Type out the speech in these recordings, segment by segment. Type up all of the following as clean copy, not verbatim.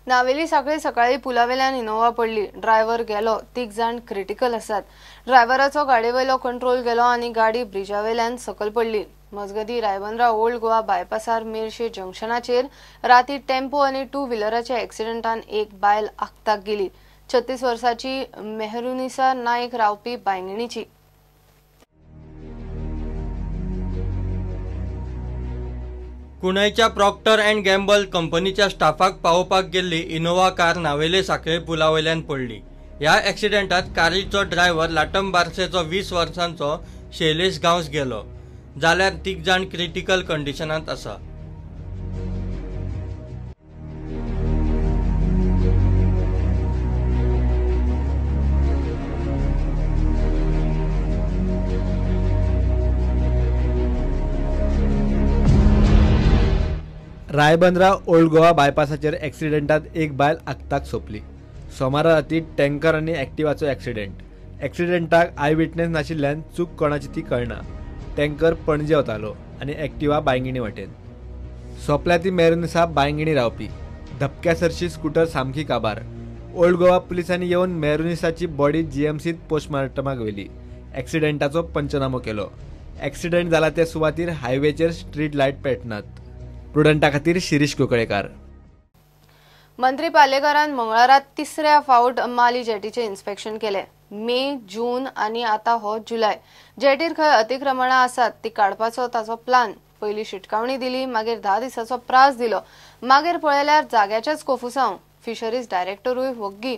नावेली सांखळे सकाळी पुलावेल्यान इनोवा पडली. ड्रायव्हर गेलो, 3 जाण क्रिटिकल आसात. ड्रायव्हराचो गाडयेवेलो कंट्रोल गेलो आनी गाडी ब्रिजावेल्यान सकल पडली. मजगती रायबंद्रा ओल्ड गोवा बायपासार मेरशे जंक्शनाचेर राती टेम्पो आनी टू व्हिलराच्या एक्सिडेंटान एक बायल आक्ताक गेली. 36 वर्साची मेहरुनिसा नायक रावपी बांयगिणीची. कुणयच्या प्रॉक्टर अँड गॅम्बल कंपनीच्या स्टाफाक पावोवपाक गेल्ली इनोवा कार नावेले सांखळे पुला वयल्यान पडली. ह्या एक्सिडेंटात कारीचो ड्रायव्हर लाटम बारसेचो 20 वर्सांचो शैलेश गांवस गेलो, जाल्यार 3 जाण क्रिटिकल कंडिशनांत आसा. रायबंद्रा ओल्ड गोवा बायपासाचेर एक्सिडेंटात एक बायल आक्ताक सोंपली. सोमारा राती टँकर आनी एक्टिवाचो एक्सिडेंट. एक्सिडेंटाक I witness नाशिल्ल्यान चूक कोणाची ती कळना. टँकर पणजे वतालो आनी एक्टिवा बांयगिणी वाटेन. सोंपल्या ती मेहरुनिसा बांयगिणी रावपी. धपक्या सरशी स्कूटर सामकी काबार. ओल्ड गोवा पुलिसांनी येवन मेहरुनिसाची बॉडी जीएमसीत पोस्टमार्टमाक व्हेली. एक्सिडेंटाचो पंचनामो केलो. एक्सिडेंट जाला ते सुवातीर हायवेचेर स्ट्रीट लायट पेटनात. प्रुडंटा खातीर शिरीष कुंकळेकार. मंत्री पालेकरान मंगळारा तिसऱ्या फावट माली जेटीचे इन्स्पेक्शन केले. मे, जून आनी आता हो जुलय. जेटीर खंय अतिक्रमणां आसात ती काडपाचो ताचो प्लान. पयली शिटकावणी दिली, मागीर 10 दिसाचो प्रास दिलो, मागीर पळयल्यार जाग्याचेच कोफुसांव. फिशरीज डायरेक्टरूय वग्गी.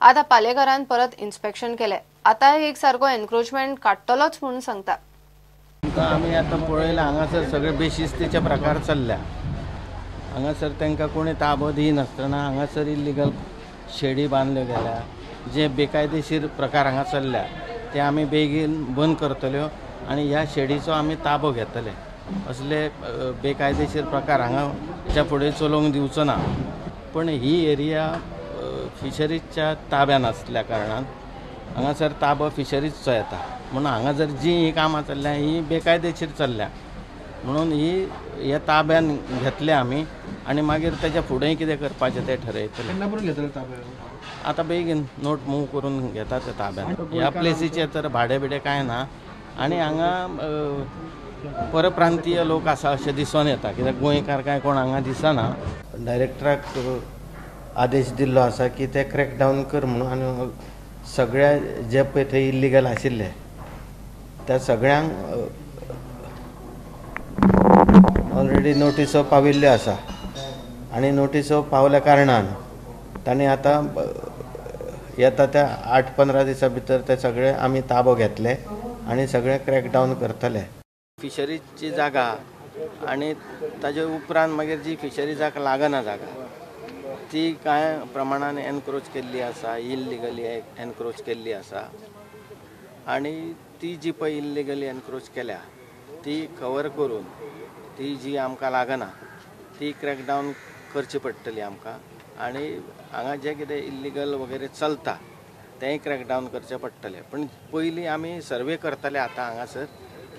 आता पालेकरान परत इन्स्पेक्शन केले. आतांय एक सारको एन्क्रोचमेंट काडटलोच म्हणून सांगता. आमी आतां पळयलां हांगासर सगळे बेशिस्तीचे प्रकार चल्ल्या. हांगासर तांकां कोणी ताबो दिनासतना हांगासर इल्लिगल शेडी बांदल्यो गेल्या. जे बेकायदेशीर प्रकार हांगा चल्ल्या ते आमी बेगीन बंद करतल्यो आनी ह्या शेडीचो आमी ताबो घेतले. असले बेकायदेशीर प्रकार हांगा हेच्या फुडें चलोवंक दिवचो ना. पण ही एरिया फिशरीजच्या ताब्यान आसल्या कारणान हांगासर ताबो फिशरीजचो येता. म्हणून हांगा जर जी ही कामां चल्ल्या ही बेकायदेशीर चल्ल्या म्हणून ही हे ताब्यान घेतले आमी आनी मागीर तेच्या फुडें कितें करपाचें तें ठरयतले. आतां बेगीन नोट मूव करून घेता ते ताब्यान. ह्या प्लेसीचें तर भाडें बिडें कांय ना आनी हांगा परप्रांतीय लोक आसा अशें दिसून येता, कित्याक गोंयकार कांय कोण हांगा दिसना. डायरेक्टराक आदेश दिल्लो आसा की ते क्रॅकडावन कर म्हणून आनी सगळ्या जे पळय थंय इल्लिगल आशिल्ले त्या सगळ्यांक ऑलरेडी नोटिसो पाविल्ल्यो आसा आनी नोटिसो पावल्या कारणान तांणी आतां येता त्या 8-15 दिसां भितर ते सगळे आमी ताबो घेतले आनी सगळे क्रॅकडावन करतले. फिशरीजची जागा आनी ताजे उपरांत मागीर जी फिशरीजाक लागना जागा ती कांय प्रमाणान एनक्रोच केल्ली आसा, इल्लिगली एनक्रोच केल्ली आसा आनी ती जी पळय इल्लिगली एनक्रोच केल्या ती कवर करून ती जी आमकां लागना ती क्रॅकडावन करची पडटली आमकां. आनी हांगा जें कितें इल्लिगल वगैरे चलता तेंय क्रॅकडावन करचें पडटलें. पण पयलीं आमी सर्वे करतले आतां हांगासर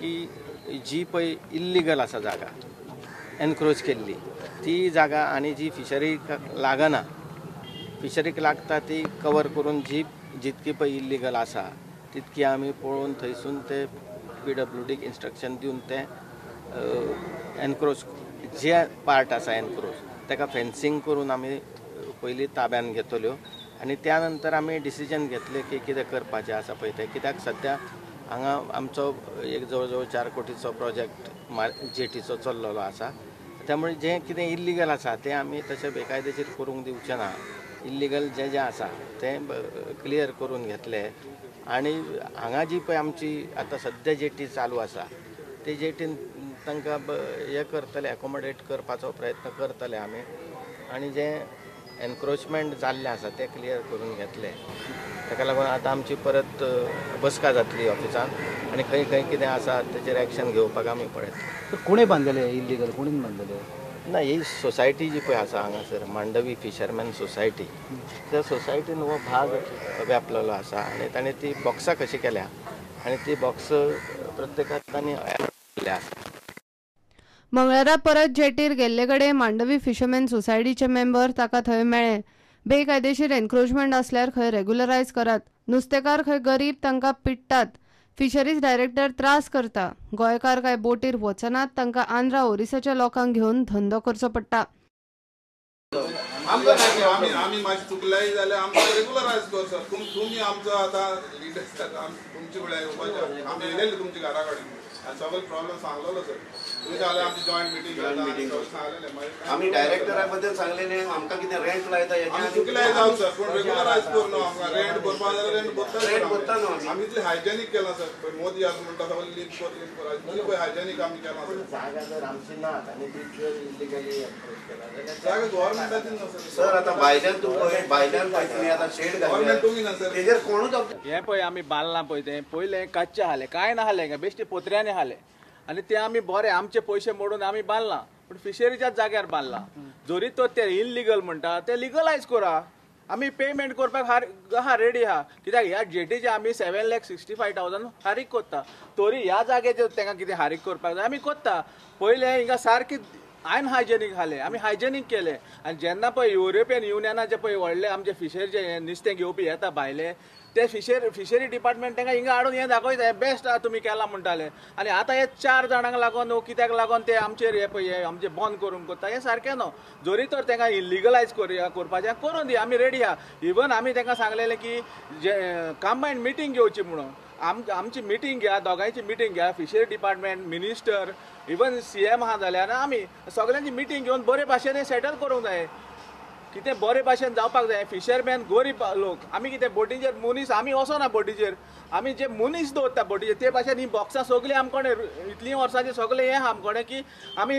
की जी पळय इल्लिगल आसा जागा एनक्रोच केल्ली ती जागा आनी जी फिशरीक लागना, फिशरीक लागता ती कवर करून जी जितकी पळय इल्लिगल आसा तितकी आमी पळोवन थंयसून ते पीडब्ल्यूडीक इन्स्ट्रक्शन दिवन ते एनक्रोच जे पार्ट आसा एनक्रोच ताका फेन्सिंग करून आमी पयलीं ताब्यान घेतल्यो आनी त्या नंतर आमी डिसिजन घेतले की कितें करपाचें आसा पळय तें. कित्याक सद्या हांगा आमचो एक जवळ जवळ 4 कोटीचो प्रोजेक्ट जेटीचो चल्लेलो आसा, त्यामुळे जें कितें इल्लिगल आसा तें आमी तशें बेकायदेशीर करूंक दिवचें ना. इल्लिगल जें जें आसा तें क्लियर करून घेतले आनी हांगा जी पळय आमची आतां सद्या जेटी चालू आसा ते जेटीन तांकां हें करतले, एकोमोडेट करपाचो प्रयत्न करतले आमी आनी जें एनक्रोचमेंट जाल्लें आसा तें क्लियर करून घेतले. ताका लागून आतां आमची परत बसका जातली ऑफिसान आनी खंय खंय कितें आसा तेचेर एक्शन घेवपाक आमी पळयतले. कोणें बांदलेलें इल्लिगल, कोणें बांदलेलें? ना, ही सोसायटी जी पळय आसा हांगासर मांडवी फिशरमॅन सोसायटी, त्या सोसायटीन हो भाग व्यापलेलो आसा आनी ताणें ती बॉक्सां कशी केल्या आनी ती बॉक्स प्रत्येकाक तांणी एलॉट केल्ले आसा. मंगळारा परत जेटीर गेल्ले कडेन मांडवी फिशरमॅन सोसायटीचे मेंबर ताका थंय मेळ्ळे. बेकायदेशीर एन्क्रोचमेंट आसल्यार खंय रेग्युलरायज करात. नुस्तेकार खंय गरीब, तांकां पिडटात. फिशरीज डायरेक्टर त्रास करता. गोंयकार काय बोटीर वचनात, तांकां आंध्रा ओरिसाच्या लोकांक घेवन धंदो करचो पडटा. आमी मातशें चुकल्याय जाल्यार आमकां रेगुलरायज कर सर. तुमी आमचो आतां लिडर, तुमचे कडेन येवपाचें, आमी येयलेले तुमच्या घरा कडेन आनी सगळे प्रॉब्लम सांगलेलो सर. तुमी जाल्यार आमची जॉयंट मिटींग सांगलेले, आमी डायरेक्टरा बद्दल सांगलेले, आमकां कितें रेंट लायता आमी चुकल्याय जावं सर, पूण रेगुलरायज कर न्हू. आमकां रेंट भरपा जाल्यार रेंट भरता, भरता न्हू. आमी इतलें हायजेनीक केलां सर. पळय मोदी आसा म्हणटा सगळें लीन कर लीन कर, इतलें पळय हायजेनीक आमी केलां सर. जागा जर आमची ना आनी ती जर इलिगली एप्रोच केला जाल्यार जागा गव्हर्मेंटाची न्हू सर. सर आतां भायल्यान तूं पळय, भायल्यान पळय तुमी आतां शेड घातल्या तेजेर कोणूच. हें पळय आमी बांदलां पळय, तें पयलें कच्चें आसलें, कांय नासलें, बेश्टें पोत्र्यांनी आसलें आनी तें आमी बरें आमचे पयशे मोडून आमी बांदलां, पूण फिशरीच्याच जाग्यार बांदलां. जरी तर ते इलिगल म्हणटा ते लिगलायज करा. आमी पेमेंट करपाक आहा रेडी आहा, कित्याक ह्या जेटीचे आमी 7,65,000 फारीक करता, तरी ह्या जाग्याचेर तांकां कितें फारीक करपाक जाय आमी करता. पयलें हिंगा सारकी अनहायजेनीक आसलें, आमी हायजेनीक केलें. आनी जेन्ना पळय युरोपियन युनियनाचे पळय व्हडले आमचे फिशरीचे हे नुस्तें घेवपी येता भायले, ते फिशरी डिपार्टमेंट तांकां हिंगा हाडून हें दाखयता, हें बेस्ट आहा तुमी केलां म्हणटाले. आनी आतां हे 4 जाणांक लागून कित्याक लागून ते आमचेर हे पळय हे आमचें बंद करूंक करता, हें सारकें न्हू. जरी तर तांकां इलिगलायज करपाचें करूं दी, आमी रेडी आहा. इवन आमी तांकां सांगलेलें की जे कंबायन मिटींग घेवची म्हणून, आमची मिटींग घ्या, दोगांयची मिटींग घ्या, fishery department, minister, even CM आहा जाल्यार आमी सगळ्यांची मिटींग घेवन बरे भाशेन सेटल करूंक जाय. कितें बरे भाशेन जावपाक जाय. फिशरमॅन गरीब लोक, आमी कितें बोटीचेर मनीस आमी वचना बोटीचेर, आमी जे मनीस दवरता बोटीचेर ते भाशेन ही बॉक्सां सगळीं आमकोणे इतलीं वर्सांची सगळें हें आमकोणे की आमी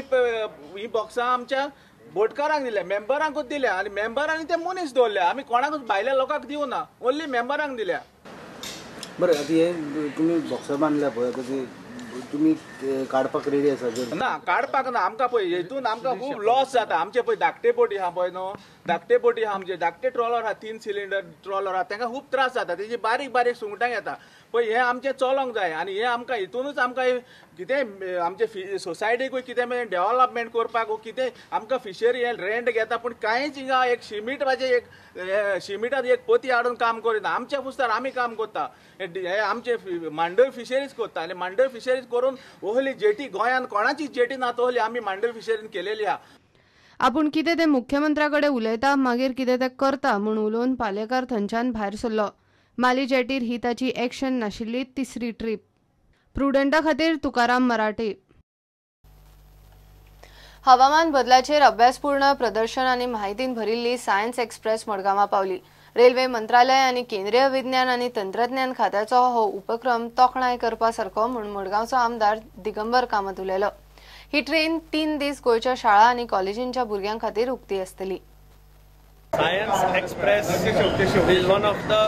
ही बॉक्सां आमच्या बोटकारांक दिल्या, मेंबरांकूच दिल्या आनी मेंबरांनी ते मनीस दवरल्या. आमी कोणाकूच भायल्या लोकांक दिवना, ओन्ली मेंबरांक दिल्या. बरें, आतां हे तुमी बॉक्सां बांदल्या पळय, आतां ती तुमी काडपाक रेडी आसा जर? ना, काडपाक ना. आमकां पळय हेतून आमकां खूब लॉस जाता. आमचे पळय धाकटे बोटी आहा पळय न्हू, धाकटे बोटी आहा आमचे, धाकटे ट्रॉलर आहा, 3 सिलिंडर ट्रॉलर आहा, तांकां खूब त्रास जाता, तेजी बारीक बारीक सुंगटां येता. पळय हें आमचें चलोंक जाय आनी हें आमकां हितूनच आमकां कितें आमचे सोसायटीकूय कितें डेवलपमेंट करपाक कितें आमकां फिशरी हें रेंट घेता, पूण कांयच हिंगा एक शिमिटाचें एक शिमिटान एक पोती हाडून काम करिना. आमच्या पुस्तार आमी काम करता, हे आमचे मांडवी फिशरीज करता आनी मांडवी फिशरीज करून ओहली जेटी गोंयांत कोणाची जेटी ना तोहली आमी मांडवी फिशरीन केलेली आहा. आपूण कितें तें मुख्यमंत्र्या कडेन उलयता, मागीर कितें तें करता म्हूण उलोवन पालेकार थंयच्यान भायर सरलो. माली जेटीर ही ताची एक्शन नाशिल्ली तिसरी ट्रीप. प्रुडंटा खातीर तुकाराम मराठे. हवामान बदलाचेर अभ्यासपूर्ण प्रदर्शन आनी म्हायतीन भरिल्ली सायन्स एक्सप्रेस मडगांवां पावली. रेल्वे मंत्रालय आनी केंद्रीय विज्ञान आनी तंत्रज्ञान खात्याचो हो उपक्रम तोखणाय करपा सारको म्हूण मडगांवचो आमदार दिगंबर कामत उलयलो. ही ट्रेन 3 दीस गोंयच्या शाळा आनी कॉलेजींच्या भुरग्यां खातीर उक्ती आसतली. Science Express is one of the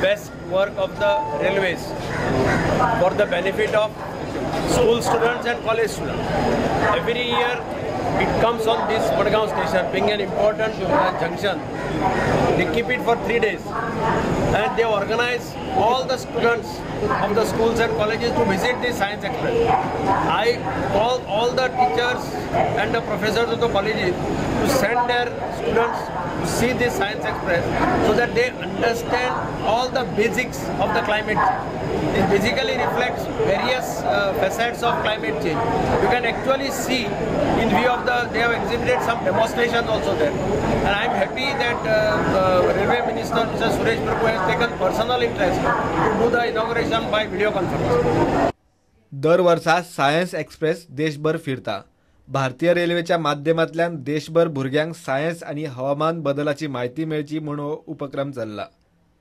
best work of the railways for the benefit of school students and college students. Every year it comes on this Madgaon station, being an important junction. They keep it for 3 days and they organize all the students of the schools and colleges to visit the Science Express. I call all the teachers and the professors of the colleges to send their students to see this Science Express so that they understand all the basics of the climate change. It basically reflects various facets of climate change. You can actually see in view of the, they have exhibited some demonstrations also there. And I am happy that the Railway Minister Mr. Suresh Prabhu has taken personal interest to do the inauguration by video conference. दर वर्सा science express देशभर फिरता. भारतीय रेल्वेच्या माध्यमांतल्यान देशभर भुरग्यांक science आनी हवामान बदलाची म्हायती मेळची म्हूण हो उपक्रम चल्ला.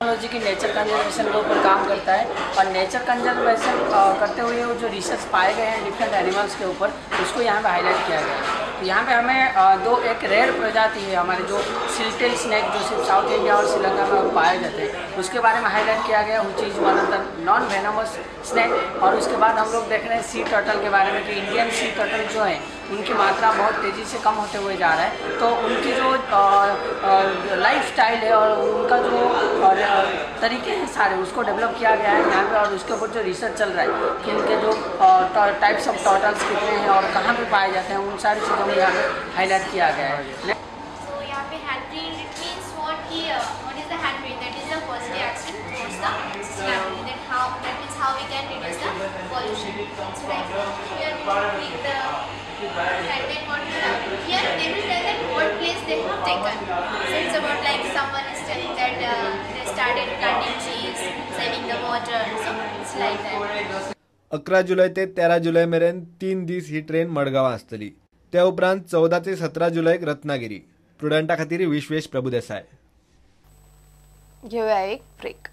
टेक्नोलॉजी की नेचर कंजर्वेशन के ऊपर काम करता है और नेचर कंजर्वेशन करते हुए जो रिसर्च पाए गए हैं डिफरेंट एनिमल्स के ऊपर उसको यहाँ पे हाईलाइट किया गया है. तो यहाँ पे हमें दो एक रेयर प्रजाति है हमारे जो सिल्टेल स्नैक जो सिर्फ साउथ इंडिया और श्रीलंका में पाए जाते हैं, उसके बारे में हाईलाइट किया गया, which is one of the non venomous snake. और उसके बाद हम लोग देख रहे हैं सी टर्टल के बारे में कि इंडियन सी टर्टल जो है उनकी मात्रा बहुत तेज़ी से कम होते हुए जा रहा है। तो उनकी जो लाइफ स्टाइल है और उनका जो तरीके हैं सारे, उसको डेवलप किया गया है यहाँ पे। और उसके ऊपर जो रिसर्च चल रहा है कि उनके जो टाइप्स ऑफ टर्टल्स कितने हैं और कहाँ पे पाए जाते हैं, उन सारी चीज़ों को यहाँ पे हाईलाइट किया गया है। So यहाँ पे हैंडप्रिंट it means what कि what is the handprint, that is the first reaction towards the sustainability, that how that means how we can reduce the pollution. So like here we will click the and then what will happen here, they will tell that what place they have taken. So it's about like someone is telling that they started planting trees, saving the water, so it's like that. 11 जुलै ते 13 जुलै मेरेन 3 दीस ही train मडगांवां आसतली. त्या उपरांत 14 ते 17 जुलैक रत्नागिरी. प्रुडंटा खातीर विश्वेश प्रभुदेसाय. घेऊया एक ब्रेक.